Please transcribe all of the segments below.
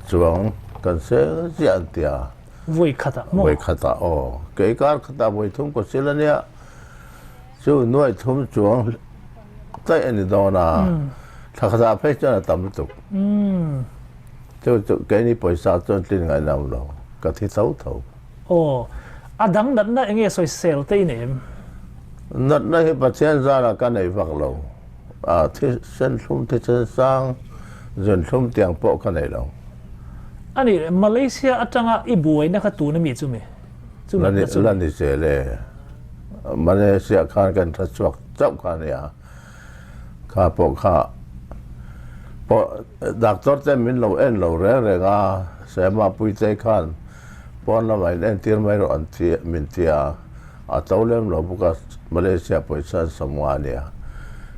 Chuang kan seng ziah an tia. Vawi khatah maw? Vawi khatah aw. Kei kar khatah vawi thum ka sil a nia. Chu nuai thum chuang daih a ni dawn a. Thla khatah phei chuan a tam lutuk. Chu chu keini pawisa chuan tlin ngaih lo lo. Ka thi tho tho. Aw. A dang natna eng nge sawisel te i nei em? Natna hi Pathian zarah ka nei vak lo. A thisen thlum, thisen sang, zun thlum tiang pawh ka nei lo. A nih, Malaysia atanga i buaina kha tun ami chu mi? Chu natna chu mi? La ni zel e. Malaysia khan kan tha chhuak chauh kha a nia. Kha pawh kha pawh doctor te min lo en lo reng reng a, Sema Puitei khan pawn lamah in entir mai rawh an ti min ti a. A to lem lo bawk a, Malaysia pawisa an sawm nga a nia.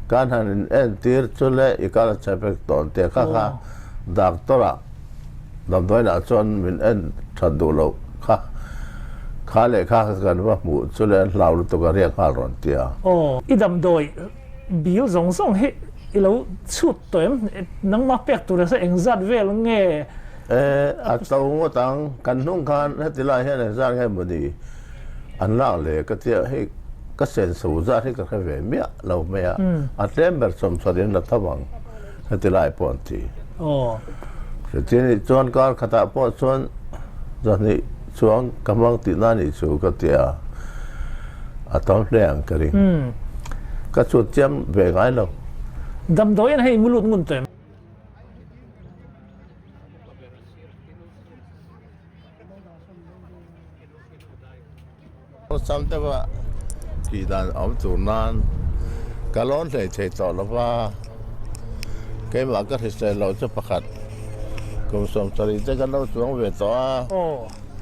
Kan han in entir chu le i kal a che vek tawh an tia kha kha doctor ah damdawiin ah chuan min en that duh loh kha kha leh kha kha kan va hmuh chu le an hlau lutuk a riak nghal rawn tia. Aw, i damdawi bil zawng zawng hi i lo chhut tawh em? Nangmah pek tur nasa engzat vel nge? E, a to ngawt ang, kan hnung khan heti lai hian engzat nge maw ni? An lak leh ka tia hei ka senso zat hi ka hre ve miah lo mai a, a tlem ber chawmchhuat in la tho ang heti lai pawh an ti. Chuti nih chuan kar khatah pawh chuan zahnih chuang ka hmang tihna nih chu ka ti a, a tam hle ang ka ring. Ka chhut chiam ve ngai lo. Damdawiin hei mu lut ngun tawh em? Awlsam deuha tih dan a awm tur nan ka lawn hlei thei tawh lo va, keimah ka hrisel loh chu pakhat kum 70 te kan lo chuang ve tawh a,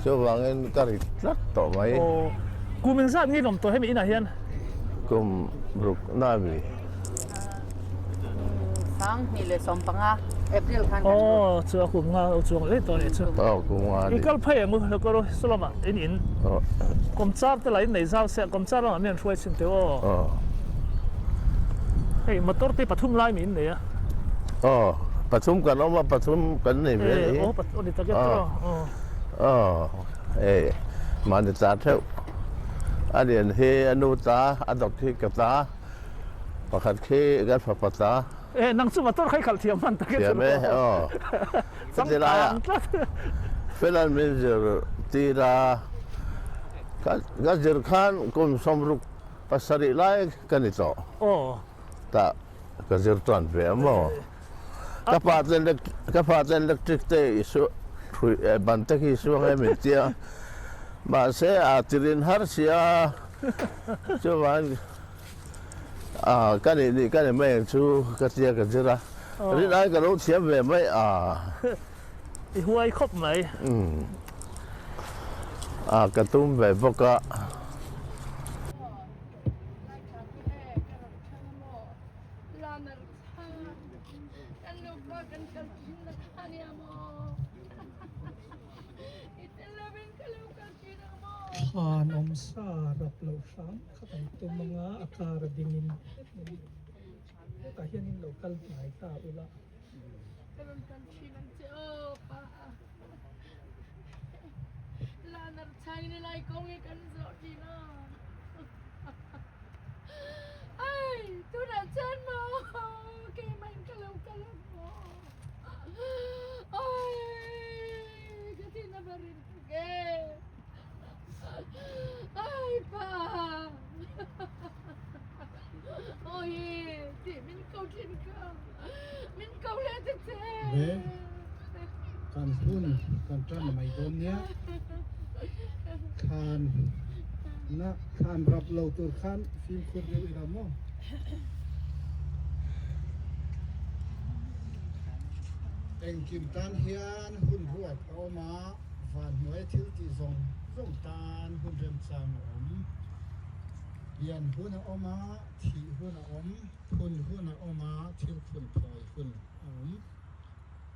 chuvangin ka rit tlat tawh mai. Kum engzat nge lawm tawh hemi inah hian? Kum ruk na mi. 2015 April khan kan Aw chu a kum nga lo chuang leh tawh nih chu. Aw kum nga ni. I kal phei ang u lo kal u saw lamah in in kawmchar te lah in nei zau se kawmchar lamah mi an hruai chhin teuh aw. Aw. Hei motor te pathum lai mi in nei a. Aw pathum kan awm a pathum kan nei ve a ni. Aw pathum ni tak e tawh aw. Aw hei mahni ta theuh a lian hi a nu ta a dawt hi ka ta. Pakhat khi kan fapa ta. E nang chu motor kha i khalh thiam hman tak e. Thiam e aw. Chati lai ah Felan min zir tir a, ka zir khan kum 67 lai ka ni tawh. Aw. Tah ka zir chuan ve a maw. Ka pa te ka pa te electric te i su hrui ban te khi i suang e min tia. Mahse a tirin har sia chuvang A, ka nih nih ka ni mai ang chu ka tia ka zir a, rin ai ka lo thiam ve mai a. I huai khawp mai. Umm. A, ka tum ve bawk a. Thlan awm sa rap loh hram kha kan tum anga a kar a ding in hetah hian in lo kal hnai ta ula. Ve kan hun kan tan mai dawn nia thlan na thlan rap lo tur khan fimkhur deuh ila maw. Engkim tan hian hun ruat a awm a. Van hnuai thil tih zawng zawng tan hun remchang a awm. Lian hun a awm a, thih hun a awm, phun hun a awm a, thil phun thawi hun a awm.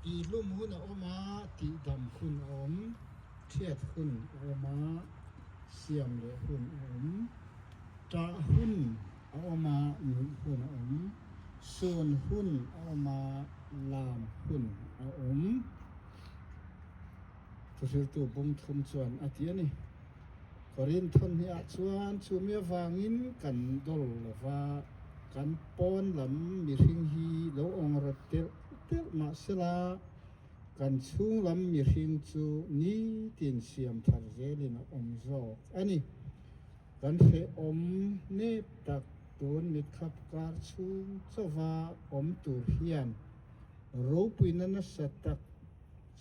Tihlum hun a awm a, tihdam hun a awm, thiat hun a awm a, siam leh hun a awm. Ṭah hun a awm a, nuih hun a awm. Sun hun a awm a, lam hun a awm. Thuhriltu bung thum chuan a ti a ni. Korinth thawhhniah chuan chumi avangin kan dawl lo va, kan pawn lam mihring hi lo awng rawt telh telh mah sela, kan chhung lam mihring chu nitin siam thar zelin a awm zawk a ni. Kan hrehawm nep tak tun mitkhap kar chhung chauva awm tur hian ropuina nasa tak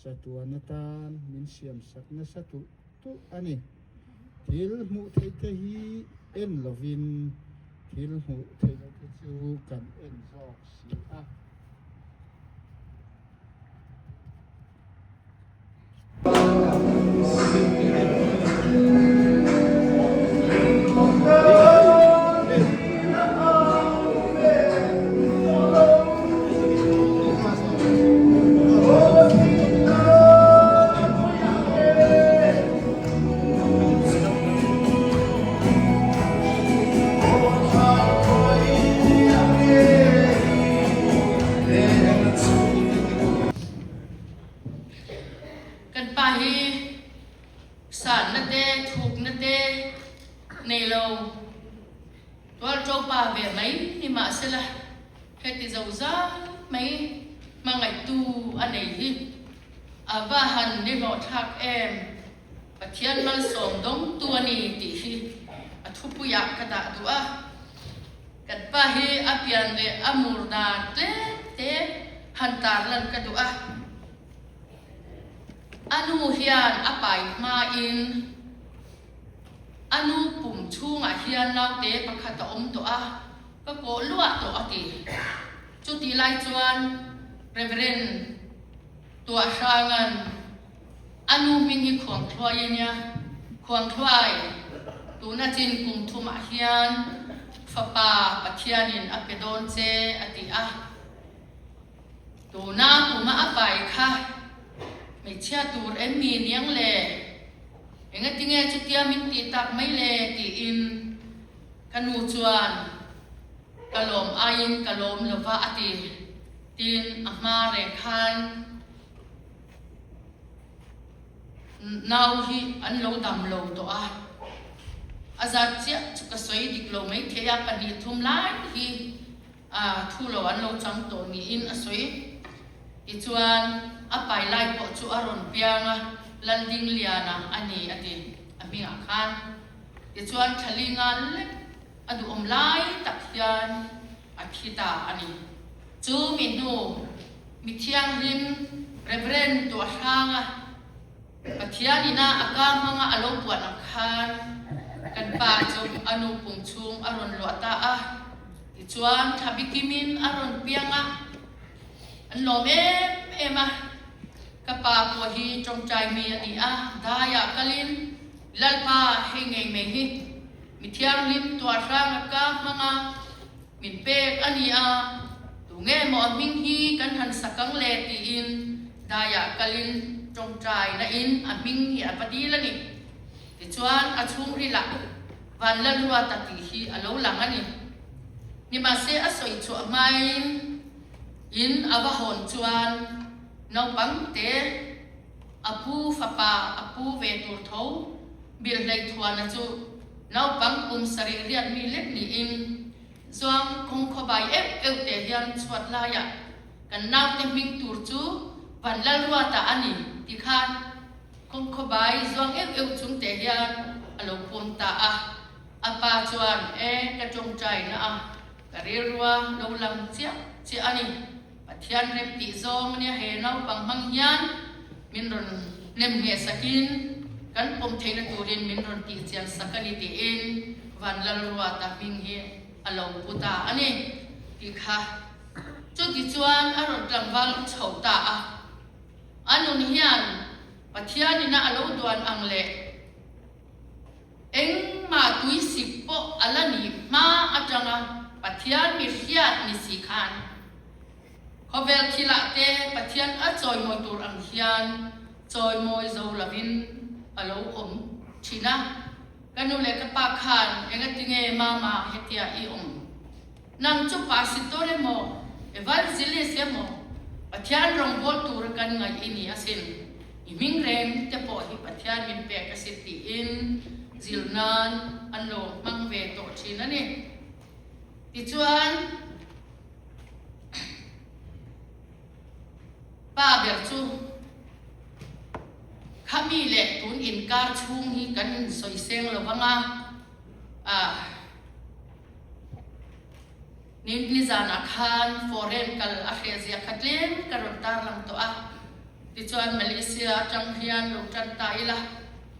chatuan atan min siamsak nasa tulh tulh a ni. Thil hmuh theih te hi en lovin thil hmuh theih loh te chu kan en zawk si a. Kan pa hi sanna te thukna te nei lo tualṭo pa ve mai ni mahsela heti zozai mai hmangaihtu a nei hi a va han ni hlawhthlak em! Pathian malsawm dawngtu a ni tih hi a thupuiah ka dah duh a. Kan pa hi a pian leh a mur dan tlem te han tarlan ka duh a. A nu hian a pai hmain a nu pum chhungah hian naute pakhat a awm tawh a, ka kawh luah tawh a ti. Chutih lai chuan Reverend Tuahhranga'n a nu hming hi Khuangthluai a nia. Khuangthluai, tuna chin kum thumah hian fapa Pathianin a pe dawn che a ti a. Tuna kuma a pai kha hmeichhia tur em mi niang le? Engatinge chutia min tih tak mai le? tiin ka nu chuan ka lawm aiin ka lawm lova a ti. Tin, a hma reng khan nau hi an lo dam lo tawh a, a zat chiah chu ka sawi dik lo maithei a, 2 3 lai hi a thu lo an lo chang tawh niin a sawi. Tichuan, a pai lai pawh chu a rawn piang a, Laldingliana a ni a ti a hmingah khan. Tichuan, Thlalinga lek a duhawm lai tak hian a thi ta a ni. Chu mi hnu mi thianghlim Reverend Tuahranga Pathian ina a ka hmanga a lo puan ang khan kan pa chu a nu pum chhung a rawn luah ta a. Tichuan thla bikimin a rawn piang a, an lawm em em a. Ka pa pawh hi tawngtai mi a ni a, daiah kalin Lalpa hei ngei mai hi mi thianghlim Tuahranga ka hmanga Min pek a ni a, tunge maw a hming hi kan han sak ang le tiin daiah kalin tawngtai na in a hming hi a va dil a ni. Tichuan a chhungrilah Vanlalruata tih hi a lo lang a ni. Nimahse a sawi chhuah hmain in a va hawn chuan naupang te a pu fapa a pu ve tur tho Bilhleithuana chu naupang kum sarih riat mi lek niin Zuang kawngkhawbai euh euh te hian chhuat laiah kan naute hming tur chu Vanlalruata a ni ti khan kawngkhawbai zuang euh euh chung te hian a lo pawn ta a. A pa chuan e ka tawngtai na a ka rilrua lo lang chiah chiah a ni. Pathian rem tih zawng ania he naupang hmang hian min rawn nem ngheh sakin kan pawm theihna turin min rawn tih chian sak a ni tiin Vanlalruata hming hi a lo pu ta a ni tih kha chuti chuan a rawn tlangval chho ta a. A nun hian Pathianina a lo duan ang leh Engmah tuisik pawh a la nih hma atanga Pathian mi hriat ni si khan khawvel thilah te Pathian a chawimawi tur ang hian chawimawi zo lovin a lo awm thin a. Ka nu leh ka pa khan engatinge mama hetia i awm? Nang chu pasitor emaw, evangelist emaw, Pathian rawngbâwl tura kan ngaih i ni asin. I hming reng te pawh hi Pathian min pek a si tiin zir nan an lo hmang ve tawh thin a ni. Tichuan, pa ber chu khami leh tun inkar chhung hi kan insawi seng lo vang a, ah, Nizanah khan foreign kal a hreh zia kha tlem ka rawn tarlang tawh a, tichuan Malaysia atang hian lo tan ta ila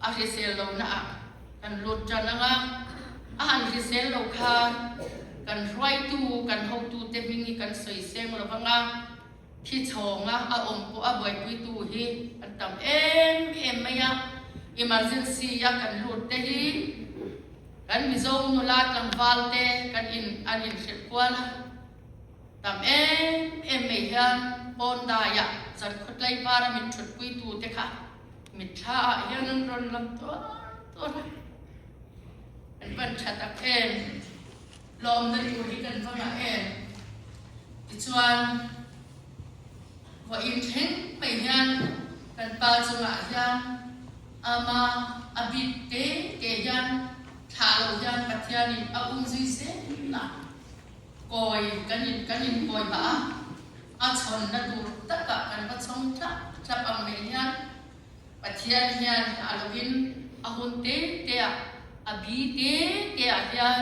a hrisel lohna ah kan lut tan ang a, a han hrisel lo khan kan hruaitu kan hotute hming hi kan sawi seng lo vang a, thi chhawnga a awm pawh a buaipuitu hi an tam em em mai a, emergency a kan lut te hi. Kan Mizo nula tlangval te kan in an inhrilh kual a, tam em em mai hian pawn daiah zan khawtlai vara min thutpui tu te kha mitthla ah hian an rawn lam tuar tuar a, an van tha tak em, lawmna tur hi kan va ngah em, tichuan vawiin thleng mai hian kan pa chungah hian Ama a bik te te hian thlah lo hian Pathianin a um zui zel a, kawi kan in kan in kawi pah a, a chhawnna tur takah kan va chhawng tlap tlap ang mai hian Pathian hian thlah lovin a hun te te ah a bi te te ah hian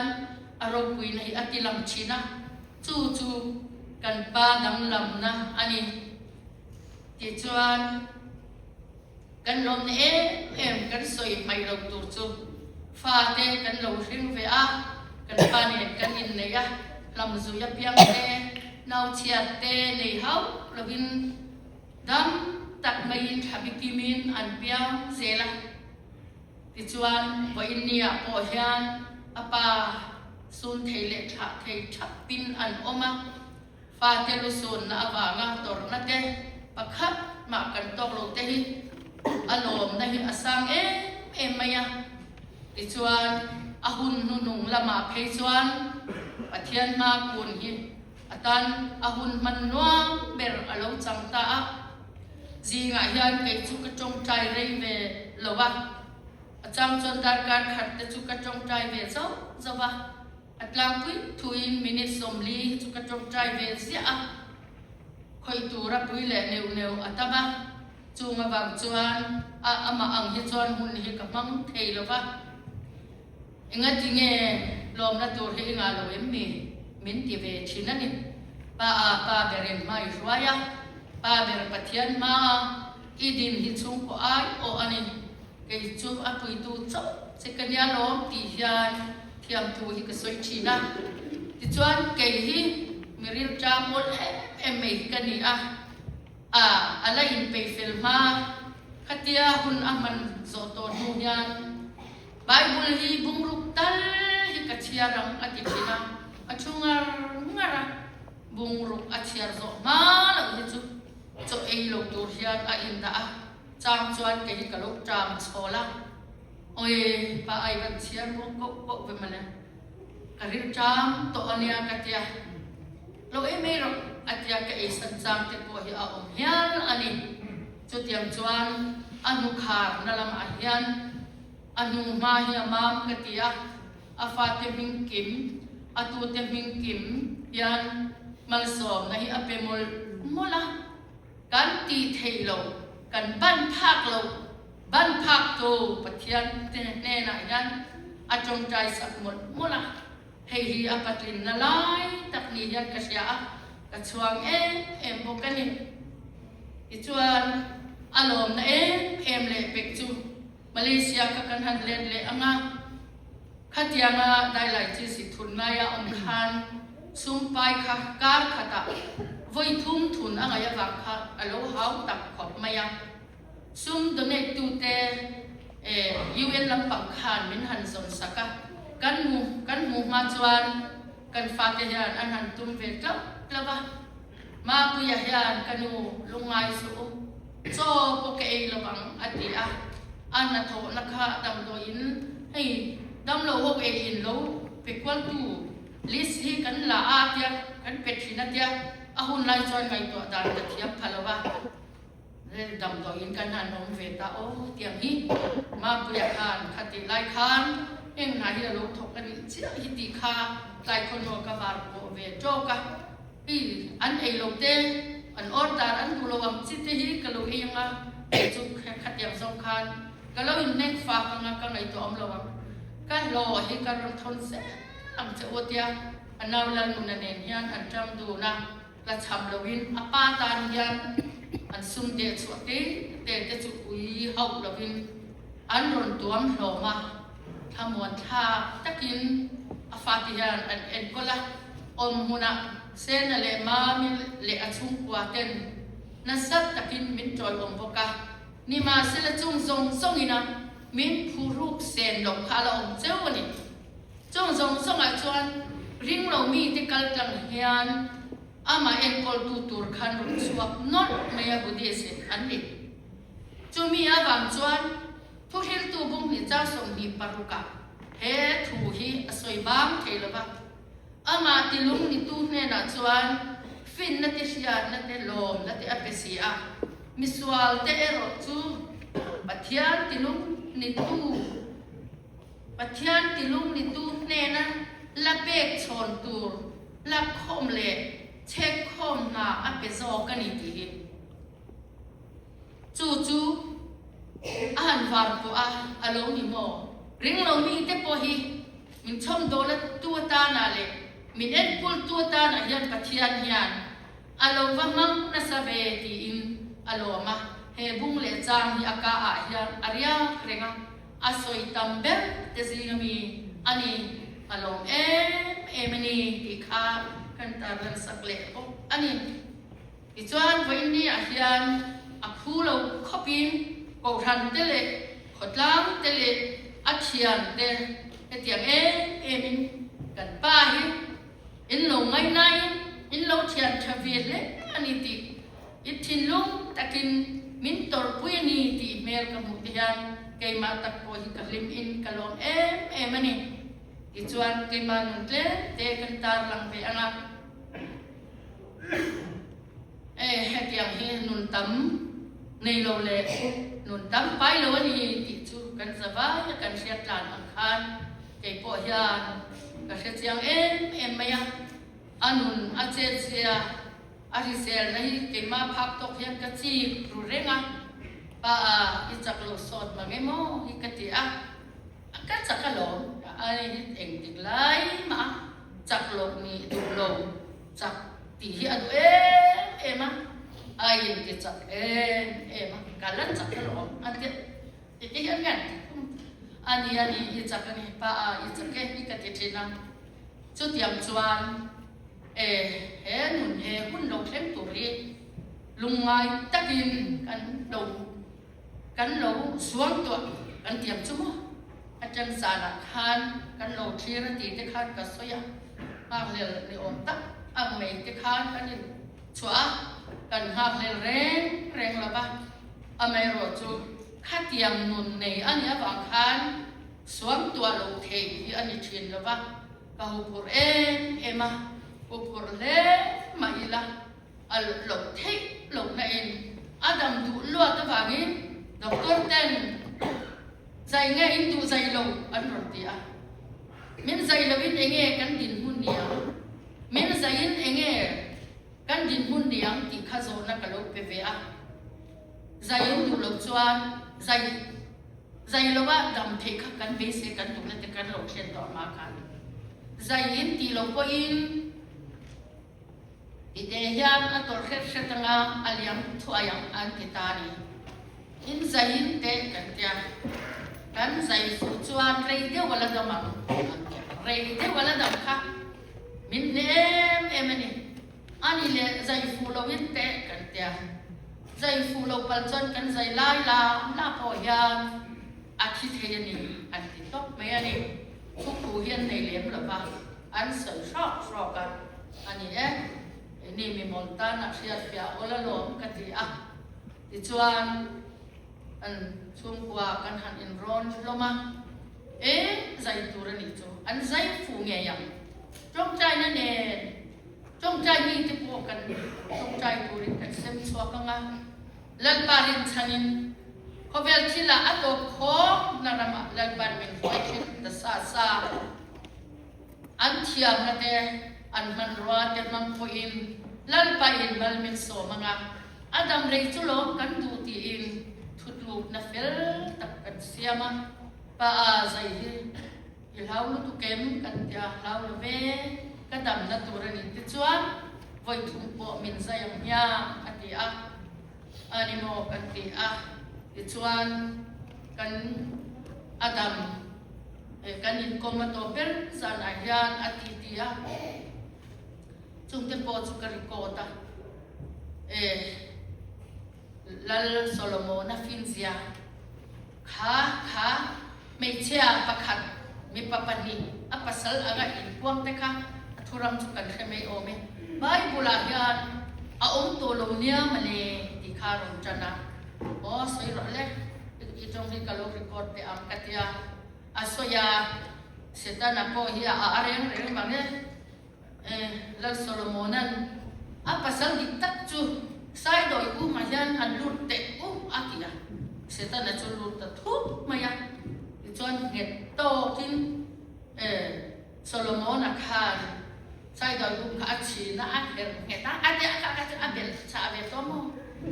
a ropuina hi a ti lang thin a, chu chu kan pa danglamna a ni. Tichuan. Kan lawmna em em kan sawi hmaih lo tur chu fate kan lo hring ve a, kan pa nen kan inneih a, hlamzui apiang te, nauchhiat te nei hauh lovin dam tak maiin thla bikimin an piang zel a. Tichuan vawiinniah pawh hian a pa sun thei leh thlah thei thapin an awm a. Fate lusunna avanga tawrhna te pakhat mah kan tawk lo te hi a lawmna hi a sang em em mai a. Tichuan, a hun hnunung lamah phei chuan Pathian hma kun hi a tan a hun hman nuam ber a lo chang ta a. Zingah hian kei chu ka tawngtai rei ve lo a, a chang chuan darkar khat te chu ka tawngtai ve zauh zauh a. A tlangpui thuin minute 40 hi chu ka tawngtai ve ziah a, khawih tura pui leh neuh neuh a tam a, chung avang chuan a amah ang hi chuan hun hi ka hmang thei lo va. Engati nge lawmna tur hi i ngah lo em mi? Min ti ve thin a ni. Pa a pa berin hma i hruai a, pa ber Pathian hma a i din hi chhungkaw ai awh a ni. Kei chu a puitu chauh che ka nia lawm tih hian thiamthu hi ka sawi thin a. Tichuan kei hi mi rilṭa mawl em em mai hi ka ni a, a a la inpeih fel hma khatia hun a hman zawh tawh hnu hian Bible hi bungruk tal hi ka chhiar ang a ti thin a, a thu ngar ngar a, bungruk a chhiar zawh hma loh hi chu chaw ei lo tur hian a indah a. Chang chuan kei hi ka lo ṭam chhawl a, Awi, pa ai van chhiar muang koh koh ve mawle, ka ril ṭam tawh a nia ka tia, lo ei mai rawh a tia ka ei san chang te pawh hi a awm hial a ni. Chutiang chuan a hnukhar na lamah hian a hnuhma hi a mam ka ti a, a fate hming kim, a tute hming kim hian malsawmna hi a pe mawlh mawlh a. Kan tih theih lo, kan ban phak lo, ban phak tu Pathian te hnenah hian a tawngtai sak mawlh mawlh a, hei hi a patlinna lai tak ni hian ka hria a, ka chhuang em em bawk a ni. Tichuan, a lawmna em em leh pek chu Malaysia kha kan han let leh ang a, Khatianga dailai chi si thun ngaia awm khan sumpai kha kar khatah vawi thum thun a ngaih avang kha a lo hau tak khawp mai a. Sum donate tute UN lampang khan min han zawn sak a, kan hmu kan hmuh hma chuan kan fate hian an han tum ve tlauh tlauh a. Mapuia hian ka nu lungngai suh u, chaw pawh ka ei lo ang a ti a, a hnathawhna kha damdawiin hei damlo ho ei in lo pe kualtu list hi kan la a tia kan pe thin a tia a hun lai chuan ngaihtuah dan ka thiam pha lo va. Damdawiin kan han awm ve ta aw tiang hi Mapuia khan khatih lai khan heng hna hi a lo thawk a nih chiah hi tih kha tlai khawhnaw ka var pawh ve tawk a, hei an ei lo te an order an duh lo ang chi te hi ka lo ei anga kei chu khatiang zawng khan ka lo inhnek fak anga ka ngaihtuah awm lo ang ka hlawh hi ka rawn thawn zel ang che u tia a nau Lalnuna nen hian an tang dun a. La cham loin a pa tan hian an sum deh chhuah te te te chu ui hauh loin an rawn tuam hlawm a, thlamuan thlak takin a fate hian an enkawl a, awm hmunah Sena leh Mami leh a chhungkua ten nasat takin min tawiawm bawk a, nimahsela chung zawng zawngina min phuruk sen loh kha a la awm cheu a ni. Chung zawng zawngah chuan ring lo mite kal tlang hian amah enkawltu tur khan rawn chhuak nawlh mai a Buddhist in an ni. Chumi avang chuan thuhriltu bunghnih char 26 ah he thu hi a sawi bang thei lo va, amah tilung nitu hnenah chuan finna te hriatna te lawmna te a pe si a, misual te erawh chu Pathian tilung nitu Pathian tilung nitu hnena la pek chhawn tur lakkhawm leh chhekkhawm hna a pe zawk a ni tih hi chu chu a han var pawh a a lo ni maw? Ring lo mite pawh hi min chhawmdawla tu atana leh min enkawl tu atana hian Pathian hian A lo va hmang nasa ve tiin a lawm a, he bung leh chang hi a ka ah hian a riak reng a, a sawi tam ber te zing ami a ni, a lawm em em a ni tih kha kan tarlan sak leh bawk a ni. Tichuan vawiin ah hian a phu lo khawpin kohhran te leh khawtlang te leh a thian te hetiang em em in kan pa hi In lo ngaihnain in lo thian tha ve hle a ni tih i thinlung takin min tawrhpui a ni tih hmel ka hmuh te hian keimah tak pawh hi ka hlim in ka lawm em em a ni. Tichuan keimah nun tlem te kan tarlang ve ang a. E hetiang hi nun tam nei lo leh nun tam pai lo a ni tih chu kan zavai a kan hriat tlan ang khan Kei pawh hian ka hre chiang em em mai a, a nun a chet zia, a hriselna hi keimah phak tawk hian ka chik ru reng a, pa a i chak lo sawt mang emaw hi ka ti a, ka chak alawm, a hi engtik lai mah a chak loh nih duh lo chak tih hi a duh em em a, a inti chak em em a, ka la chak alawm a ti a. Ti te hian nge a ni a ni i chak a ni pa a i chak e i ka ti thin a chutiang chuan e he nun he hun lo thleng tur hi lungngai takin kan lo kan lo suang tuah kan tiam chu maw a ṭan zanah khan kan lo thlir a ti te khan ka sawi a nghakhlel ni awm tak ang mai te khan kan in chhuah a kan nghakhlel reng reng lo va. Amaherawh chu khatiang nun nei a nih avang khan suam tuah loh theih hi a ni thin lo va, ka huphurh em em a, huphurh hle mah ila a loh theih lohna in a dam duh luat avangin doctor ten zai nge in duh zai lo an rawn ti a, min zai loin enge kan dinhmun ni ang, min zaiin enge Kan dinhmun ni ang tih kha zawhna ka lo pe ve a, zai in duh loh chuan zai zai lo a dam theih kha kan beisei kan duhna te kan lo thlen tawh hma khan zai in tih loh pawhin ti te hian a tawrh hret hret anga a liam thuai ang an ti ta a ni. In zai in teh kan tia, kan zai fuh chuan rei deuh a la dam ang an ti a, rei deuh a la dam kha. Min hne em em a ni. A ni leh zai fuh lo in teh kan tia. Zai fuh lo pal chuan kan zai lai la la pawh hian a thi thei a ni an ti tawp mai a ni. Thukhu hi an nei lem lo va, an sawi hrawk hrawk a, a ni e. Keini mi mawl tan a hriat fiah awl alawm ka ti a. Tichuan an chhungkua kan han inrawn hlawm a. E zai tur a nih chu an zai fuh ngei ang. Tawngtaina nen tawngtai mite pawh kan tawngtai turin kan sem chhuak ang a. Lalpa rinchhanin khawvel thilah a tawp khawmna ramah Lalpan min hruai thin ta sa sa. An thiamna te, an hmanrua te hmang pawhin Lalpa in mal min sawm anga a dam rei chu lawm kan duh tiin thutlukna fel tak kan siam a. Pa a zai hi I hlau lutuk em? Kan ti a, hlau lo ve, ka damna tur a ni tichuan vawi thum pawh min zai ang hiang a ti a, a ni maw kan ti a, tichuan kan a dam kan inkawm a tawp ber zanah hian a ti ti a, chungte pawh chu ka record a, e. Lal Solomona finzia kha kha hmeichhia pakhat mipa pahnih a pasal anga inpuang te kha a thuram chu kan hre mai awm e. Bible ah hian a awm tawh lo nia male tih kha a rawn tan a, aw sawi rawh le i tawng hi ka lo record teh ang ka tia a sawi a, Setana pawh hi a a reng reng mang e. Lal Solomona'n a pasal dik tak chu Saidawi umah hian han lut teh u a ti a. Setana chu lut ta thup mai a. Tichuan nghet tawkin Solomona khan Saidawi um kha a chhin a, a herh nghet a, a tia kha kha chu a belh chah ve tawh maw?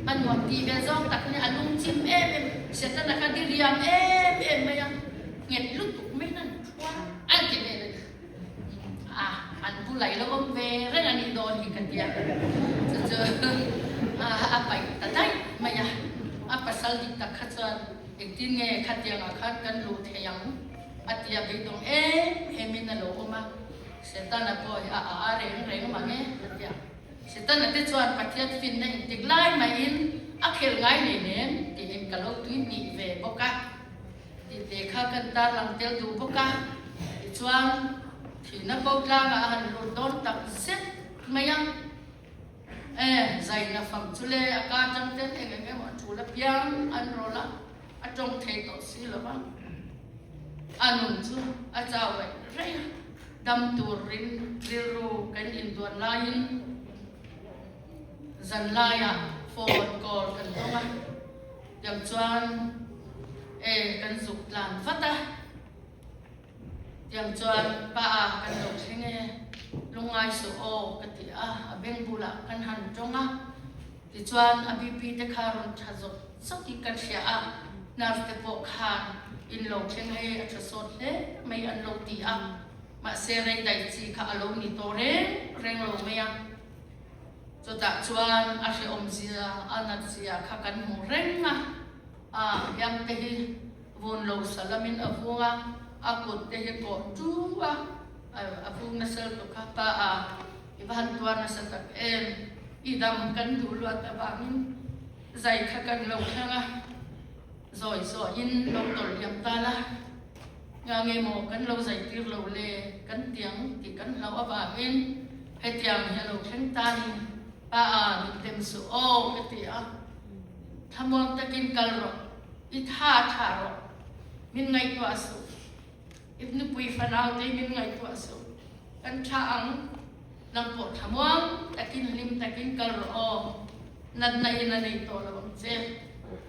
A nuam tih ve zawng tak nia, a lungchim em em, Setana kha diriam em em mai a, nghet lutuk mai nan thual a ti vel a ni. A, an bulah i lo awm ve reng a nih dawn hi ka ti a, chu chu a paih ta daih mai a, a pasal dik tak kha chuan engtin nge khatiangah khan kan luh thei ang a ti a, beidawng em em in a lo awm a, Setana pawh hi a a reng reng mang e a ti a, Setana te chuan Pathian finna intik lai maiin a khelh ngai nei nen tiin ka lo tui hnih ve bawk a. Tih kha kan tarlang tel duh bawk a, tichuan thihna ko tlangah a han lut dawn tak zet mai a, e, zaina fam chu le a ka atang ten eng eng emaw a tul apiang an rawl a, a tawng thei tawh si lo va, a nun chu a chau raih raih a, dam turin rilru kan induan laiin zanlaiah phone call kan dawng a. Tiang chuan e kan zuk tlan vat a, tiang chuan pa a kan lo thleng e, lungngai suh aw ka ti a, a beng bulah kan han tawng a, tichuan a BP te kha rawn tha zawk zawk in kan hria a, nurse te pawh khan in lo thleng hei a tha sawt hle mai an lo ti a, mahse rei dai chi kha a lo ni tawh reng reng lo mai a. Chutah chuan a hrehawmzia, a natzia kha kan hmu reng a, a hiam te hi vun lo salamin a vung a, a kut te hi kawh tu a, a vung nasa lutuk kha pa a, i va han tuar nasa tak em, i dam kan duh luat avangin zai kha kan lo thleng a, zawi zawiin lo tawlh liam ta la. Nga nge maw kan lo zai tir lo le kan tiang tih kan hlauh avangin hetiang hi a lo thleng ta ni pa a min dem suh aw ka ti a, thlamuang takin kal rawh, i tha tha rawh, min ngaihtuah suh, i nupui fanau te min ngaihtuah suh, kan tha ang, nang pawh thlamuang takin hlim takin kal rawh aw, natna in a nei tawh lo ang che,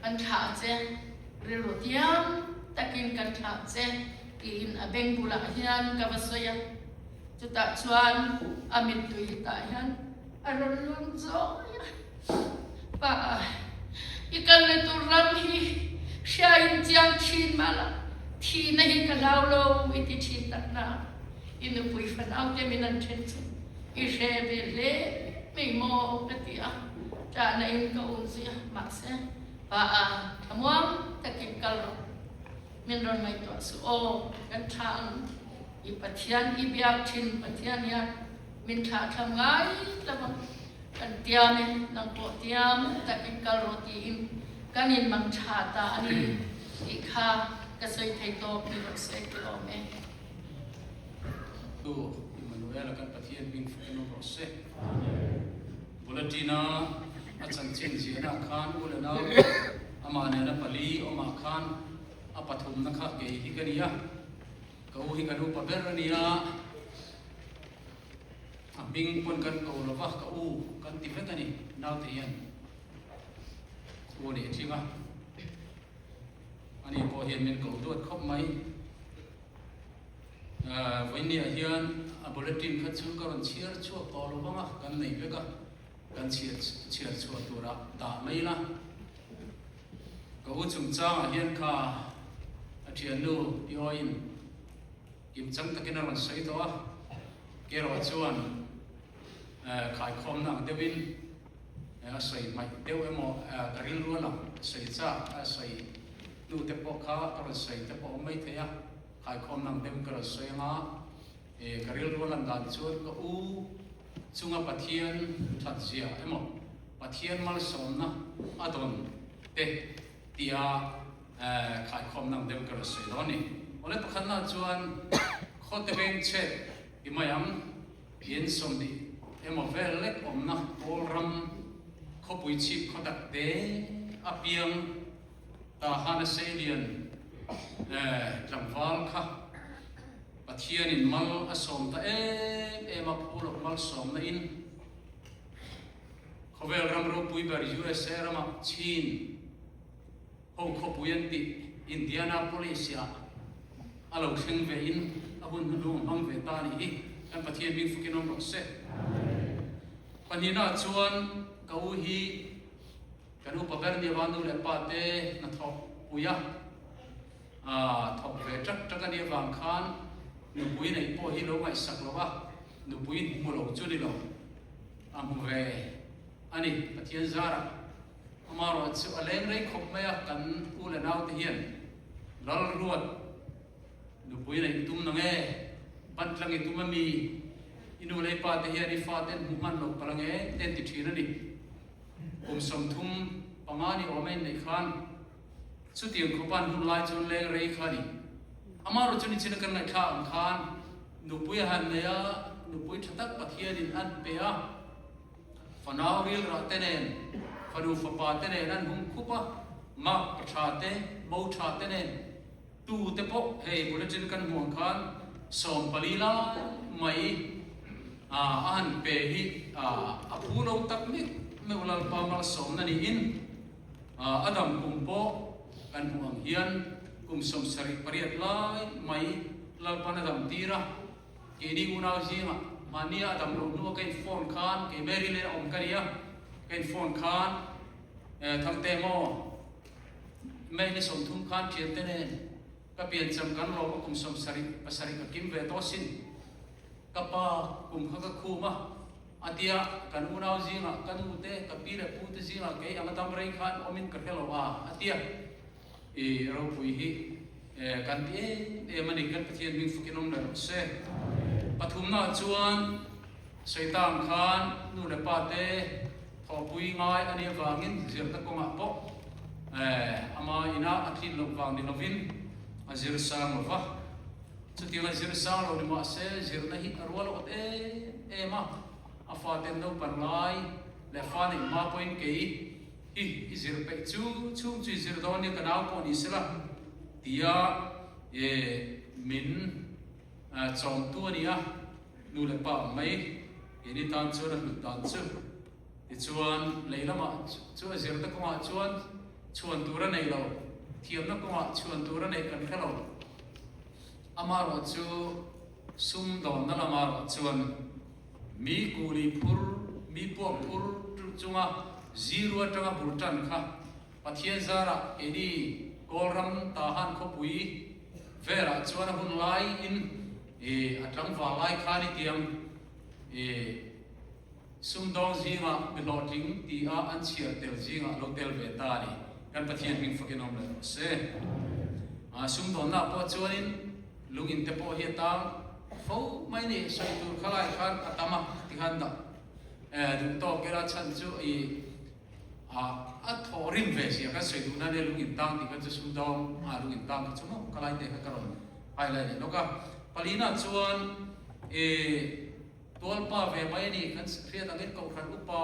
kan thlah che. Rilru thiam takin kan thlah che tiin a beng bulah hian ka va sawi a, chutah chuan a mittui tah hian a rawn lun zawi a, Pa, i kalna tur ram hi hriain chiang thin mah la, thihna hi ka hlau lo i ti thin tak na, i nupui fanaute min an then chu i hre ve hle mai maw ka ti a, ṭahna in ka um zui a, mahse, Pa a thlamuang takin kal rawh. Min rawn ngaihtuah suh aw, kan tha ang. I Pathian i biak thin Pathian hian min thlahthlam ngai lo ang. Kan tiam e, nang pawh tiam takin kal rawh tiin kan inmang tha ta a ni tih kha ka sawi thei tawp ni rawh se ti awm e. Tu Immanuel-a kan Pathian hming fakin awm rawh se. Bulletin-a a chanchin ziahna khan u leh nau amah nena pali awmah khan a pathumna kha kei hi ka ni a, ka u hi kan upa ber a ni a, a hming pawn kan ko lo va, ka u kan ti vek a ni naute hian. U nih a tling a, ani pawh hian min ko duat khawp mai. Vawinia hian a bulletin kha chu ka rawn chhiar chhuak tawh lo vang a, kan nei vek a, kan chhiar chhiar chhuah turah dah mai la. Ka u chungchangah hian kha a thiannu Pi Awiin kimchang takin a rawn sawi tawh a, kerawh chuan khaikhawmna ang deuhin a sawi hmaih deuh emaw ka rilru a lang sawi chak a sawi hnu te pawh kha ka rawn sawi te pawh a awm mai thei a, khaikhawmna ang deuhin ka rawn sawi anga ka rilru a lan dan chuan ka u chunga Pathian that zia emaw Pathian malsawmna a dawn te tia khaikhawmna ang deuhin ka rawn sawi dawn a ni. Awle pakhatna chuan khawte veng chhet ti mai ang. In 20 emaw vel lek awmna Kawl ram khawpui chhip khaw tak te a piang ta han a seilian tlangval kha Pathianin mal a sawm ta em em a, phu loh malsawmna in khawvel ram ropui ber USA ramah chin Ho khawpui an tih Indianapolis ah a lo thleng ve in a hun hnuhnung a hmang ve ta anih hi. Kan Pathian hming fukin awm rawh se. Pahnihna ah chuan ka u hi kan upa ber nia va nu leh pa te hnathawk pui a thawk ve ṭak ṭak anih avang khan nupui neih pawh hi lo ngaihsak lo a, nupui hmu lo chu ni lo a hmu ve a ni Pathian zarah. Amaherawh chu a leng rei khawp mai a, kan u leh naute hian Lalruat nupui neih i tum na nge? Bantlang i tum a mi? I nu leh i pa te hian i fa ten hmu hman loh palh ange? Te an ti thin a ni. Kum 35 ni awm a inneih khan chutiang khawpa an hun lai chuan leng rei kha a ni. Amaherawh chu nichina kan ngaihthlak ang khan nupui a han nei a, nupui tha tak Pathianin an pe a, Fanau rilrah te nen, fanu fapa te nen an hung khup a, mak pa tha te, mo tha te nen, tu te pawh hei bulletin kan hmuh ang khan 14 lai mai a han pe hi a phu lo tak mek meuh Lalpa malsawmna niin a dam kum pawh kan hmuh ang hian kum 78 lai mai Lalpan a dam tir a. Keini unau zingah mahnia a dam loh hnua ka in phone khan kei Mary leh a awm ka nia, ka in phone khan Thangte maw May ni 30 khan thiante nen ka piancham kan lawm a kum 77 ka kim ve tawh sin ka pa kum kha ka khum a a tia kan unau zingah ka nu te ka pi leh pu te zingah kei anga dam rei khan awmin ka hre lo a a tia. I ropui hi kan ti em em a ni, kan Pathian hming fukin awm leh rawh se. Pathumnaah chuan Satan khan nu leh pa te thawhpui ngai a nih avangin zirna kawngah pawh ama ina a thlin loh vang ni lovin a zir sang lo va. Chutiang a zir sang lo ni mah se zirna hi a rual awt em em a, a faten naupan lai leh fa neih hma pawhin kei I i zir peih chu chhung chu i zir dawn nia ka nau pawh ni sela tia e min chawmtu a ni a, nu leh pa ang mai keini tan chuan a hlut dan chu. Tichuan lei lamah chu a zirna kawngah chuan chhuan tur a nei lo, thiamna kawngah chhuan tur a neih kan hre lo. Amaherawh chu sumdawnna lamah erawh chuan Mi kuli phur, mi puak phur chunga zero atanga bul tan kha Pathian zarah keini Kawlram Tahan khawpui velah chuan a hun laiin a tlangval lai khan i tiang sumdawng zingah mi hlawhtling tia an chhiar tel zingah lo tel ve ta a ni. Kan Pathian hming fakin awm leh rawh se. Sumdawnna pawh chuanin Lungin te pawh hi a tang fo mai ni, sawi tur kha lai khan a tam a ti khan dah duh tawk ila chhan chu i a thawh rim ve sia kan sawi duh na nia lungin tang tih kha chu sumdawng a lungin tang kha chu maw ka lai te kha ka rawn highlight leh lawk a. Palina chuan i tualpa ve mai a ni kan hriat angin Kohhran upa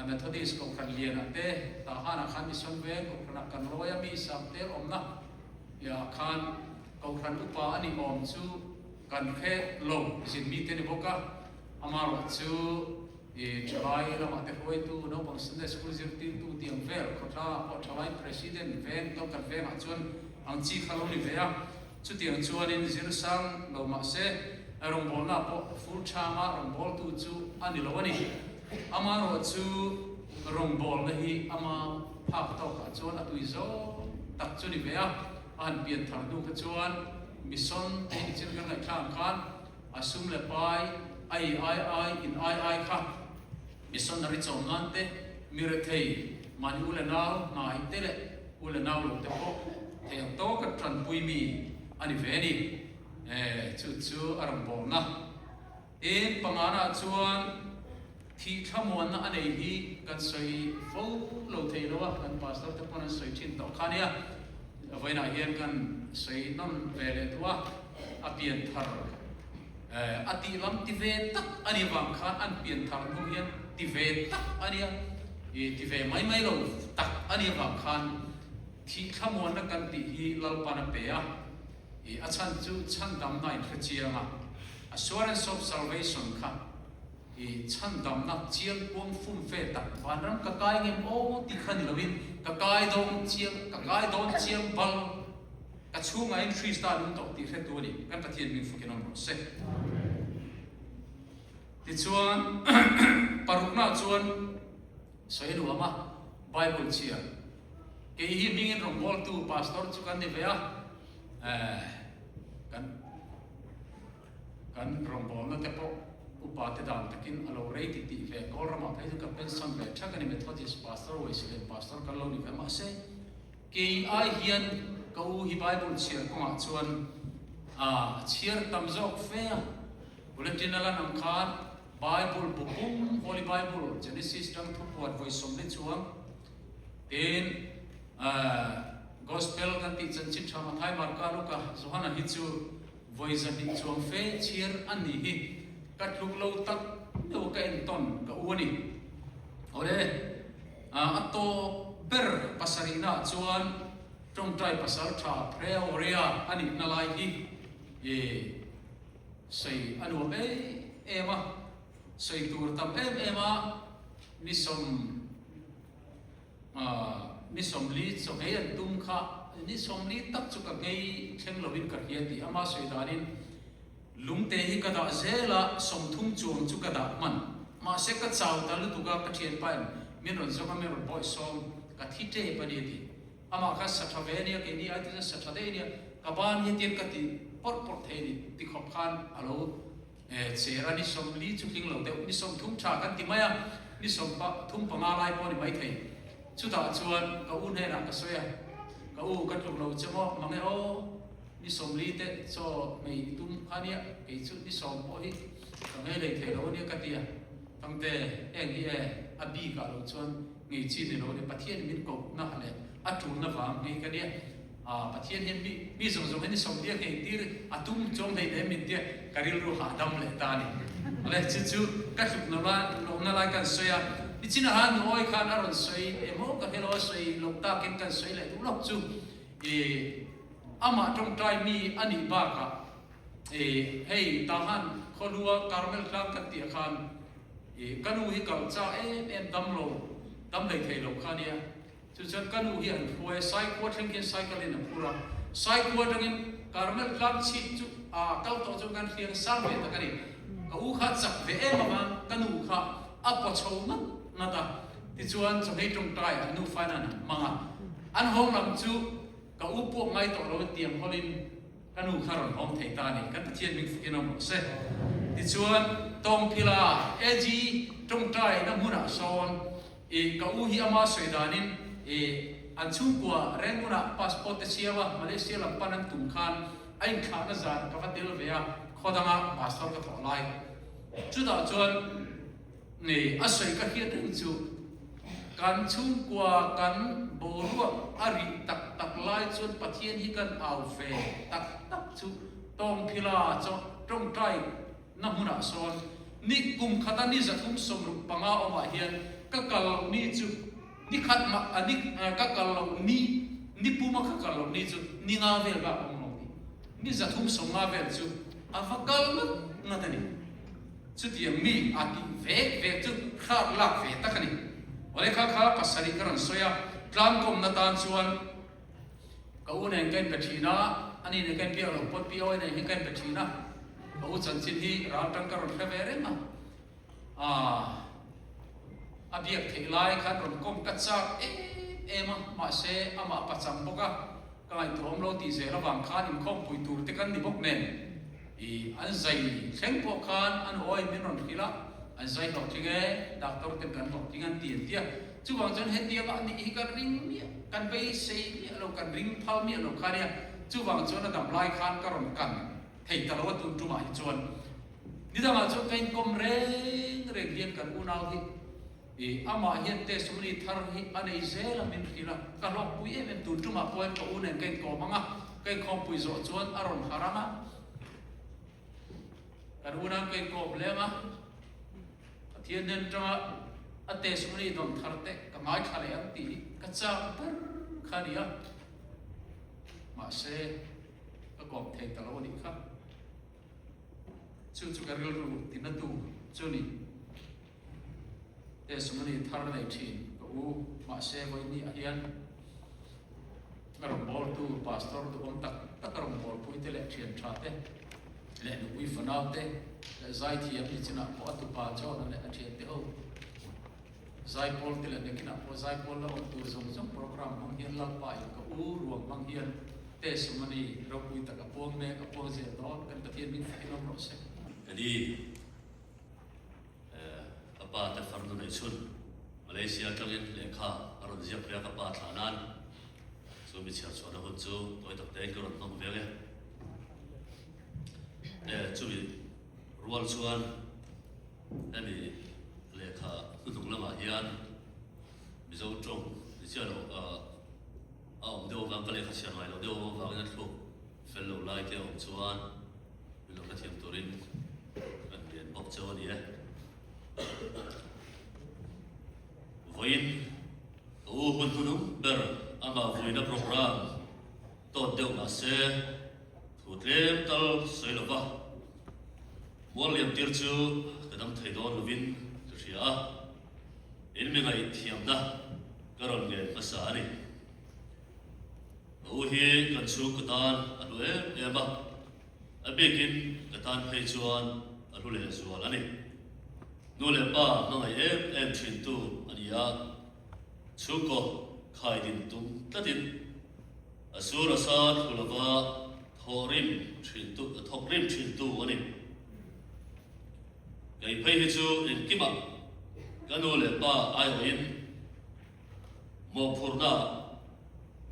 Methodist Kohhran lianah te Tahanah khan Mission Veng Kohhranah kan lawi a mi Sangtel awmna Iah khan Kohhran upa a nih awm chu kan hre lo zin mite ni bawk a, amaherawh chu I thalai lamah te hruaitu, naupang Sunday School zirtirtu tih ang vel, khawtlangah pawh thalai President veng kalkhat vengah chuan ang chi kha lo ni ve a. Chutiang chuanin zirsang lo mah se, rawngbawlna pawh full time-a rawngbawltu chu a ni lo a ni. Amaherawh chu rawngbawlna hi ama phak tawkah chuan a tui zawng tak chu ni ve a. A han pian thar hnu kha chuan mission te hi nichin kan ngaihthlak ang khan, A sum leh pai, ai ai ai, in ai ai kha missionary chawm nan te, mi rethei, mahni u leh nau hnai te leh u leh nau lo te pawh thei ang tawka tanpui mi a ni ve a ni. Chu chu a rawn bawlna. Tin, pangana chuan thih thlamuanna a nei hi kan sawi fo lo thei lo a, kan pastor te pawn an sawi thin tawh kha nia. Vawiinah hian kan sawi nawn ve leh duh a. A pian thar a tih lam ti ve tak a nih vang khan an pian thar hnu hian ti ve tak a nia, i ti ve mai mai lo tak a nih vang khan thih thlamuanna kan tih hi Lalpan a pe a, i a chhan chu chhandamna in hre chiang a, assurance of salvation kha i chhandamna chiang kuang fum fe tak vanram ka kai ngem aw tih kha ni lovin ka kai dawn chiang ka kai dawn chiang bal. Ka chhungahin Krista lung tawh tih hretu a ni. Kan Pathian hming fukin awm rawh se. Tichuan, paruknaah chuan sawi nuam a, Bible chhiar. Kei hi hmingin rawngbawltu pastor chu kan ni ve a, kan kan rawngbawlna te pawh upa te dan takin a lo rei ti tih ve. Kawl ramah phei chu ka pension ve thak a ni, Methodist pastor, Wesleyan pastor kan lo ni ve mahse, Kei ai hian ka u hi Bible chhiar kawngah chuan a chhiar tam zawk fe a. Bulletin a lan ang khan Bible bu pum, Holy Bible, Genesis tang thupuan vawi sawmli chuang, tin Gospel kan tih chanchin tha Mathai, Marka, Luka, Johana hi chu vawi 200 chuang fe chhiar a ni hi ka tluk lo tak deuh ka entawn ka u a ni. Awle. A tawp ber pasarihnaah chuan tawngtai pasal tha Preoria a nihna lai hi sawi a nuam em em a, sawi tur tam em em a, ni sawm ni 40 chaw nghei an tum kha ni 40 tak chu ka nghei thleng lovin ka hria tih ama sawi danin Lungte hi ka dah zel a, 30 chuang chu ka dah hman. Mahse ka chau ta lutuk a, ka thianpain min rawn zawng a, min rawn bawih sawm, ka thi tep a ni a ti. Amah kha sa tha ve a nia, keini ai te chuan sa tha daih a nia, ka ban hi hetiang ka ti pawrh pawrh thei a ni ti khawp khan a lo cher a, ni 40 chu tling lo deuh, ni 30 tha kan ti mai a, ni 35 lai pawh a ni maithei. Chutah chuan ka u hnenah ka sawi a, ka u ka tluk lo che maw, mange aw. Ni 40 te chaw hmei i tum kha nia, kei chu ni 10 pawh hi ka ngei lei thei lo ania ka ti a. Tangte, eng hi e, a bik ah lo chuan ngei chi ni lo ania, Pathian in min kohna leh a tulna vang ngei ka nia. Aa, Pathian hian mi mi zawng zawng hi ni 40 a nghei tir a tum chuang hlei nem min tia ka rilru hahdam leh ta a ni. Awle, chu chu ka hluk lo lohna lai kan sawi a, nichin aha nu awi khan a rawn sawi emaw ka hre lo a sawi loh takin kan sawi leh duh lawk chu i Amah tawngtai mi a nih bakah i hei Tahan khawlua Karmel tlang kan tih ah khan i ka nu hi kal chak em em dam lo, dam hlei thei lo kha nia. Chu chuan ka nu hi an hruai a, Saikua thleng khian cycle in a phur a, Saikua atangin Karmel tlang chhip chu a kal tawh chuan kan hriang sang ve tak a ni. Ka u kha chak ve em avang ka nu kha a paw chho ngat ngat a, tichuan chawhmei tawngtai an nu fain an hmang a, an hawng lam chu Ka u pawh ngai tawh lo tiang hawlin ka nu kha rawn hawng thei ta a ni. Kan Pathian hming fukin awm rawh se. Tichuan, Tawngphila AG tawngtaina hmunah sawn i ka u hi ama sawi danin i an chhungkua Rangoon-ah passport te siam a, Malaysia lam pan an tum khan a inthlahna zan ka va tel ve a, khaw danga pastor ka thawh lai. Chutah chuan Nei a sawi ka hriat reng chu kan chhungkua kan boruak a rih tak tak lai chuan Pathian hi kan au ve tak tak chu tawngphila chaw tawngtai na hmunah sawn ni kum khata ni 365 awmah hian ka kal loh ni chu ni khat mah a ni ka kal loh ni ni puma ka kal loh ni chu ni nga vel bak awm lo ni ni 350 vel chu a va kal ngat ngat a ni. Chutiang mi a tih vek vek chu hrâk lâk ve tak a ni. Awle kha kha pasarih ka rawn sawi a, tlangkawmna tân chuan ka u nen ka inpe ṭhin a, ani nen ka inbiak loh pawn POA nen hian ka inpe ṭhin a, ka u chanchin hi ral ṭang ka rawn hre ve reng a, aah a biak theih lai khan rawn kawm ka châk em em a, mahse amah pachang bawk a. Ka ngaihtuahawm lo tih zel avang khan inkhawmpui tur te kan ni bawk nen i an zai thleng pawh khan an awi min rawn hrilh a, an zai hlawhtling e, doctor ten kan hlawhtling an ti an ti a. Chuvang chuan hetianga a nih hi kan ring miah, kan beisei miah lo, kan ring phal miah lo kha nia. Chuvang chuan a dam lai khan ka rawn kan thei ta lo a tun tumah hi chuan nidangah chuan ka inkawm reng reng hian kan unau hi I amah hian testimony thar hi a nei zel a min hrilh a, ka hlawkpui em em tun tumah pawhin ka u nen ka inkawm ang a, ka inkhawmpui zawh chuan a rawn harh ang a, kan u nan ka inkawm leng a, Pathian hnen atanga a testimony dawn thar te ka ngaithla leh ang tih hi ka chak ber kha a ni a, mahse ka kawm thei ta lo a nih kha. Chu chu ka rilru tinatu chu ni. Testimony thar nei thin ka u, mahse vawiini ah hian a rawn bawltu pastor duhawm tak tak a rawn bawlpui te leh thian tha te leh nupui fanau te leh zaithiam ni chinah pawh a tupa John-a leh a thian te ho zaipawl te leh nakinah pawh zaipawl la awm tur zawng zawng program hmang hian Lalpa in ka u ruang hmang hian testimony ropui tak a puang mek a puang zel dawn kan Pathian min fakin awm rawh se. Kani Ka pa te farnu nei chhun Malaysia atangin lehkha a rawn ziak ve a ka pa thlah nan chu mi chhiar chhuahna hun chu tawi tak tein ka rawn hmang ve ang e. Chumi rual chuan hemi lehkha hnuhnung lamah hian Mizo tawng ni chiah lo a awm deuh avang ka lehkha chhiar ngai loh deuh avangin a thluk fel lo lai te a awm chuan Min lo hrethiam turin kan lian bawk cheu a ni e. Vawiin ka u hun hnunung ber amah vuina program tawt deuh mah se thu tlem tal sawi lo va, mual liam tir chu ka dam thei dawn lovin ka hria a, in mi ngaihthiamna ka rawn ngen hmasa a ni. Ka u hi kan chhungkaw tan a hlu em em a, a bikin ka tan phei chuan a hlu lehzual a ni. Nu leh pa hmangaih em em thintu a ni a, chhungkaw khai din tum tlatin a sur a sa thlu lova thawh rim thintu thawk rim thintu a ni. Kei phei hi chu engkimah ka nu leh pa aiawhin Mawhphurhna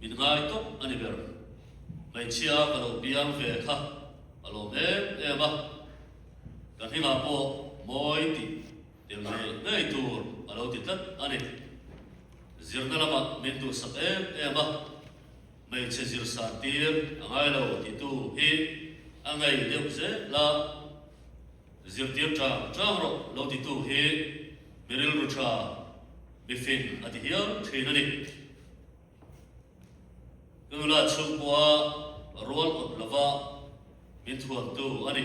min ngai tawp a ni ber. Hmeichhia ka lo piang ve kha a lawm em em a, ka hmingah pawh mawi tih tel ngei ngei tur a lo ti tlat a ni. Zirna lamah min duhsak em em a, hmeichhe zir san tir a ngai lo titu hi a ngei deuh zel a, zirtir tang tang rawh lo titu hi mi rilru tha Mifing a ti hial thin a ni. Ka nula chhungkua rual awt lova min thuamtu a ni.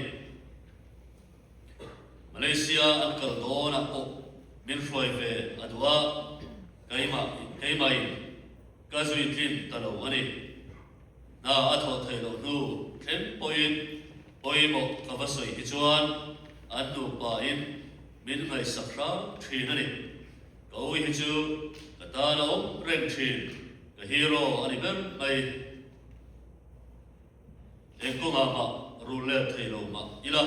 Malaysia an kal dawnah pawh min hruai ve a duh a, keimah keimahin ka zui tlin ta lo a ni. Hna a thawh theih loh hnu thleng pawhin pawimawh ka va sawi hi chuan an nupain min ngaihsak hram thin a ni. Ka ui hi chu ka tan a awm reng thin, ka hero a ni ber mai. Eng kawngah mah rul let thei lo mah ila,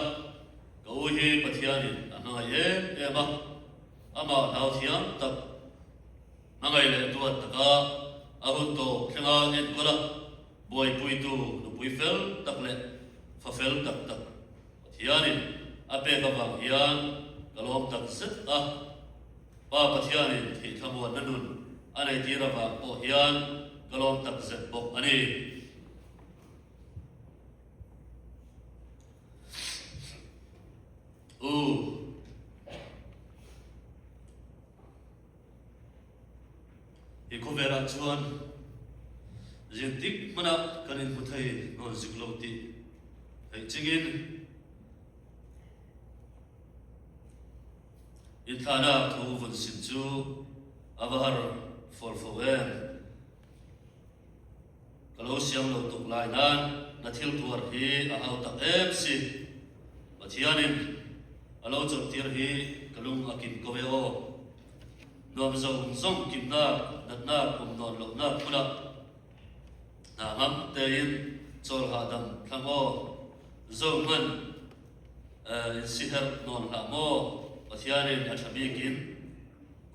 ka ui hi Pathianin a hmangaih em em a, amah hlau thiam tak, hmangaih leh duat taka a hun tawp thlenga enkawl a, buaipuitu nupui fel tak leh fa fel tak tak Pathianin a pek avang hian ka lawm tak zet a, Pa Pathianin theihthlamuanna nun a neitir avang pawh hian ka lawm tak zet bawk a ni. U. He khawvelah chuan zin dik hmanah kan inhmu thei nawn zik lo tih theih chingin. Inthlahnak thu vun sim chu a va har fawr fo em? Ka lo siam lo tuk lai nan na thil tuar hi a hau tak em si. Pathianin a lo chawlhtir hi ka lung a kim ko e aw. Nuam zawng zawng kimnak, natnak, um nawn lohnak hmunah hna ngam tein chawl hahdam thlang aw. Zo hmanh in siherh nawn hlah maw, Pathianin a ṭha bikin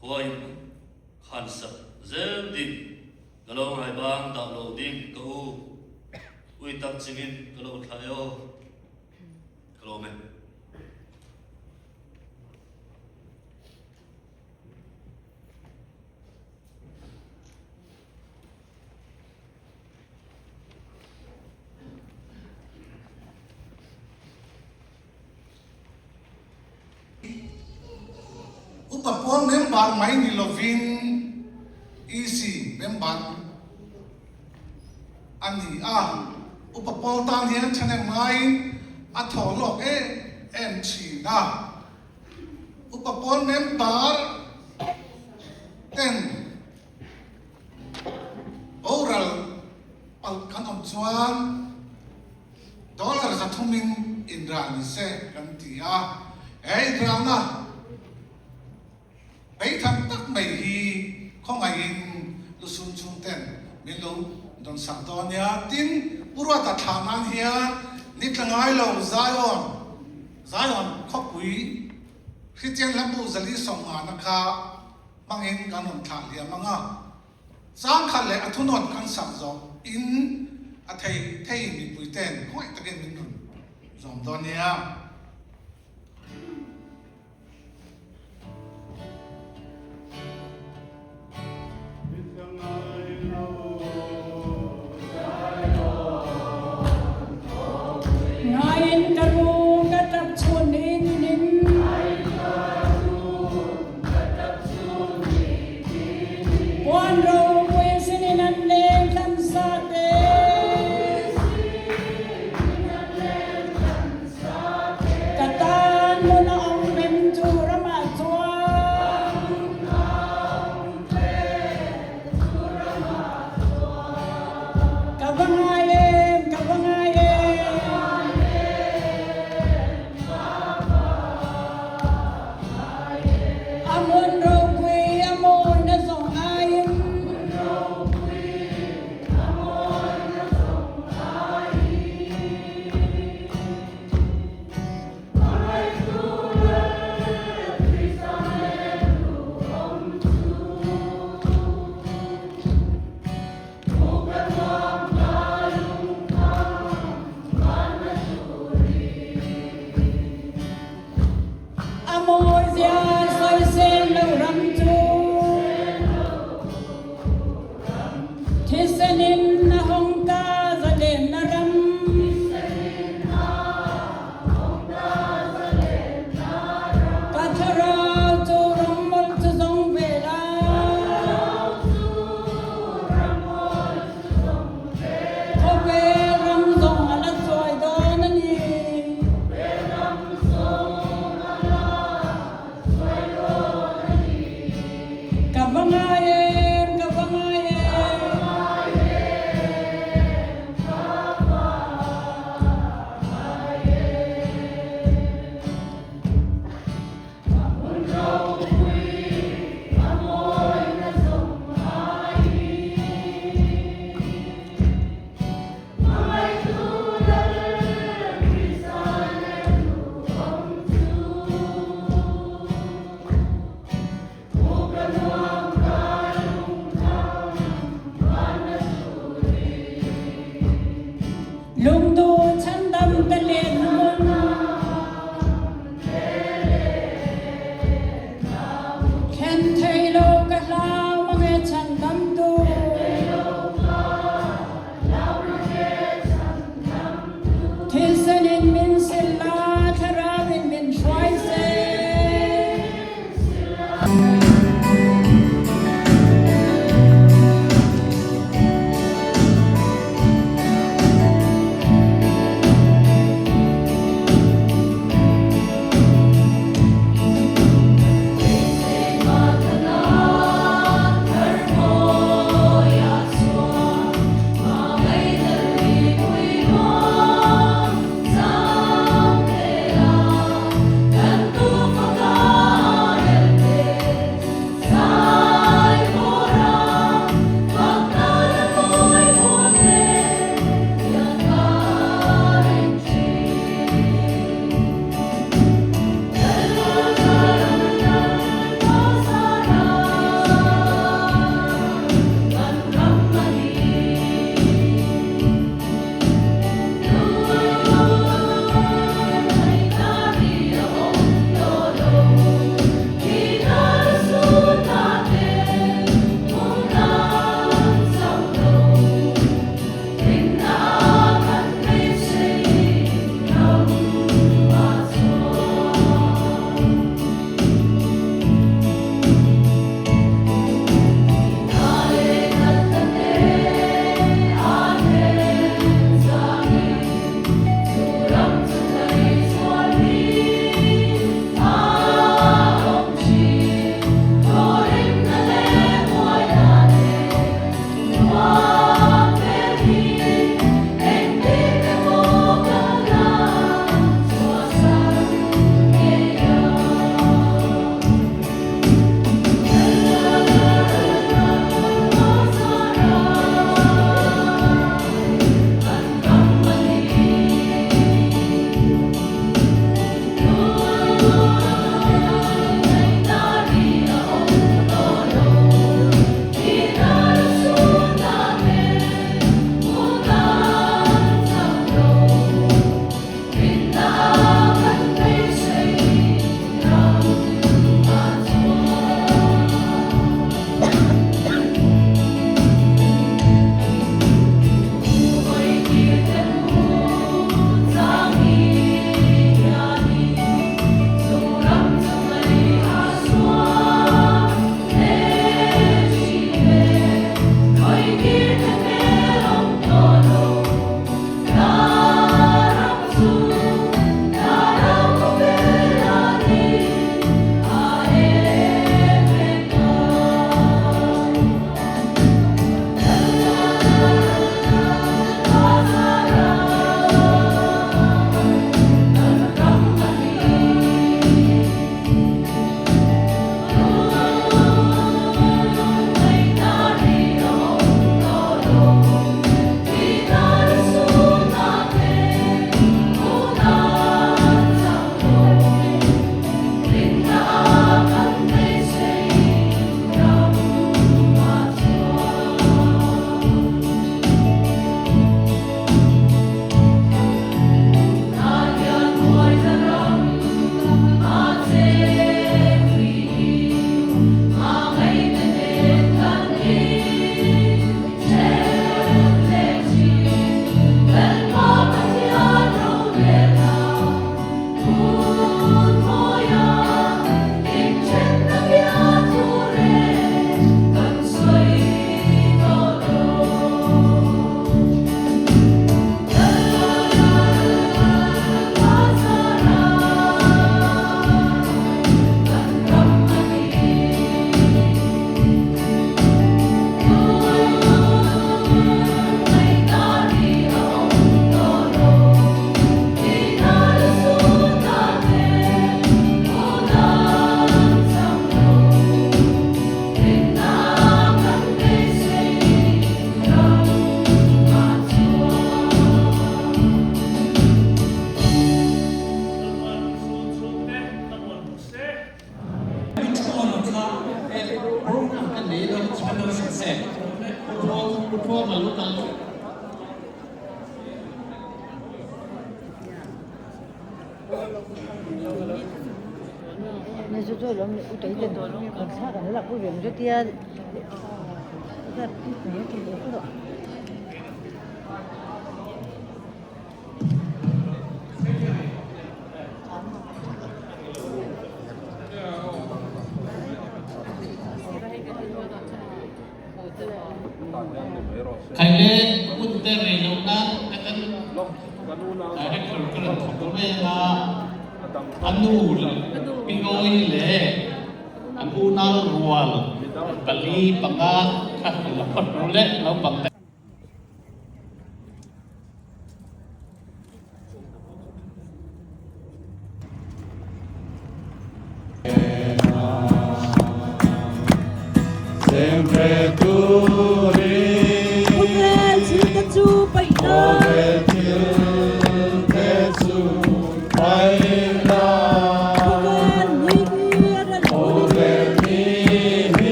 khua in khan sak zel ding. Ka lo ngai bang dah lo ding ka u. Ui tak chingin ka lo thlah e aw. Ka lawm e. Upa pawl member mai ni lovin EC member a ni a. Upa pawl tan hian thahnem ngaiin a thaw lawk em em thin a. Upa pawl member ten boral palh kan awm chuan Dollar 300 in inral ni se kan ti a, he inralna beitham tak mai hi khawngaihin lusun chhungten min lo dawn sak dawn nia. Tin, Pu Ruata thlah nan hian ni tla ngai lo Zion, Zion khawpui Hrichian Hlabu 450 na kha hmangin kan rawn thlah hliam ang a. Changkhat leh a thunawn kan sak zawh in a thei thei mipui ten khawngaih takin min rawn zawm dawn nia. Ngaiin ka ru ka tap chun in nin. Puan ropui sinin an leng thlam sa te. Ka tan hmun a awm rem chu ramah chuan. Ka va ngai em, ka va ngai em. A hmun ropui a mawina zawng aiin. Khaile hun te rei loh nan ka kan director ka rawn thawk mai anga a nu Pi Ngawi leh an unau rual pali panga kha la phawt ru leh naupang te.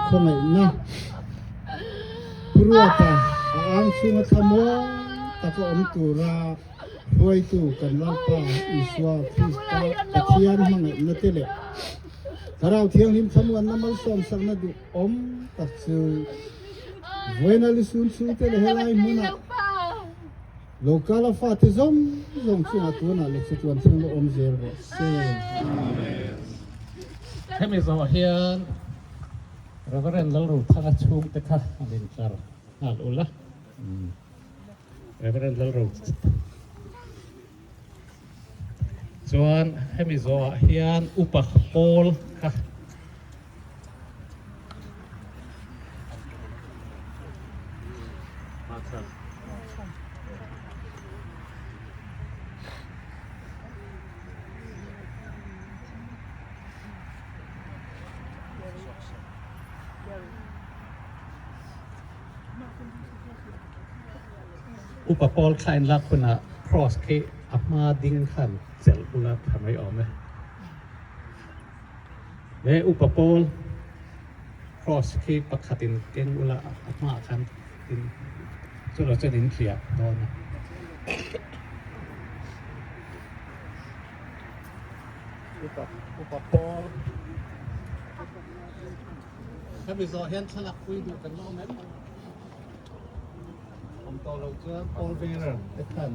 Khawngaihna Phuruata a ang chhunga thlamuang taka awm tura hruaitu kan Lalpa Isua Krista Pathian hmangaihna te leh Thlarau Thianghlim thlamuanna malsawmsakna duhawm tak chu vawiina lusun chhungte leh helai hmunah Local a fate zawng zawng chungah tunah leh chatuan thleng la awm zel rawh se. Amen. Hemi zawh hian Reverend Lalrothanga chhungte kha an intlar nghal ul a. Reverend Lalro chuan hemi zawhah hian Upa Paul kha Upa Paul thla in lak hunah cross khi a hma ding khan chelh bula tha mai awm e. He Upa Paul cross khi pakhatin keng ula a hmaah khan tin chulo chuan in hliah dawn a. Upa Upa Paul Hemi zawh hian thlalak pui duh kan la awm em? Awm tawh loh chuan Paul Bearer te khan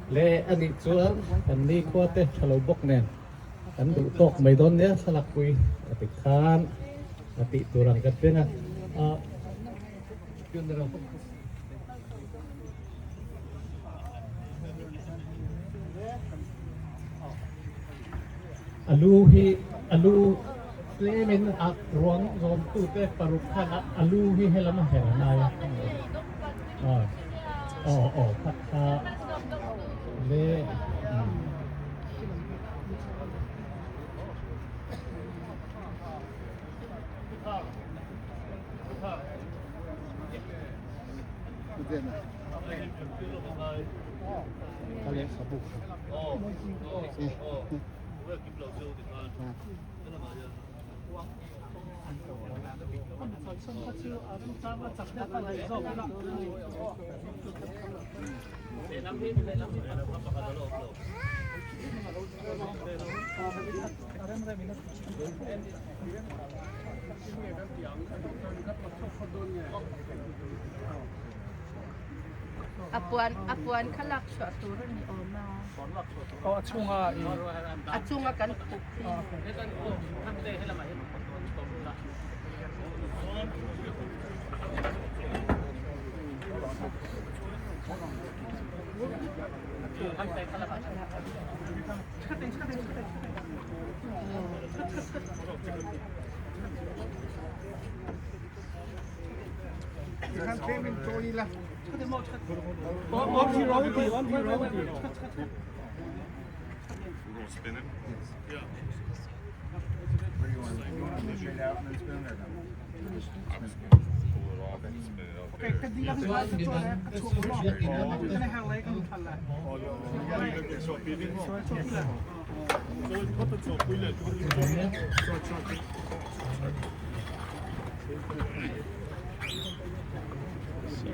Le anih chuan kan ni khua te tha lo bawk nen kan duh tawk mai dawn nia thlalak pui a ti khan a tih tur ang kan pen a funeral Alu hi alu tlemin a ruang zawmtute paruk khan a alu hi helam a her nai a aw aw kha kha le A puan a puan kha lak chhuah tur a ni awm a. Aw a chhunga i. A chunga kan khup hi.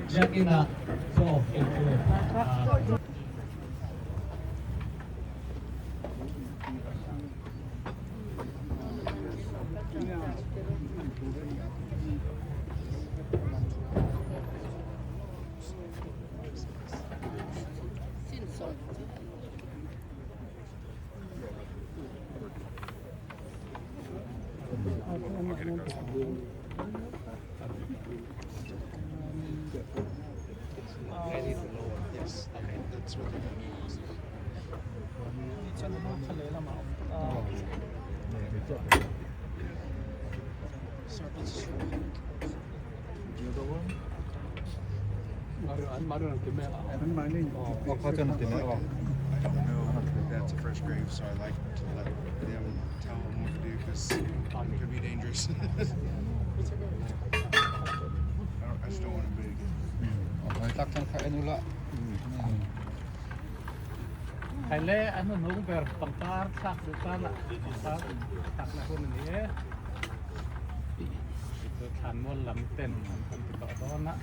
Biakina chaw ei tur. That's a fresh grave, so I like to let them tell them what to do because it could be dangerous. I don't, I just don't want anybody to get. Khai le an hnuhnung ber pangpar thlak duh tan ah pangpar thlak na hun a ni e. Chu thlanmual lam ten an kan ti tawh dawn a.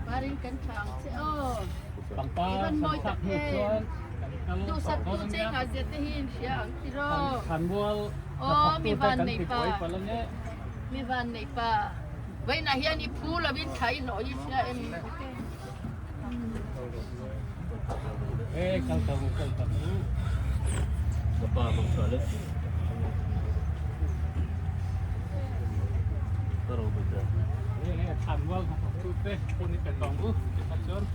Pangpar kan thlak hnu chuan kan kal tawh dawn a nia. Thlanmual hnathawktu te kan ti buai palh a nia. E kal tawh u kal tawh u. Ka pa mang tha le. Ka ro mai ta. E e thlanmual hnathawktu te hun i pe tawng u tikha chuan.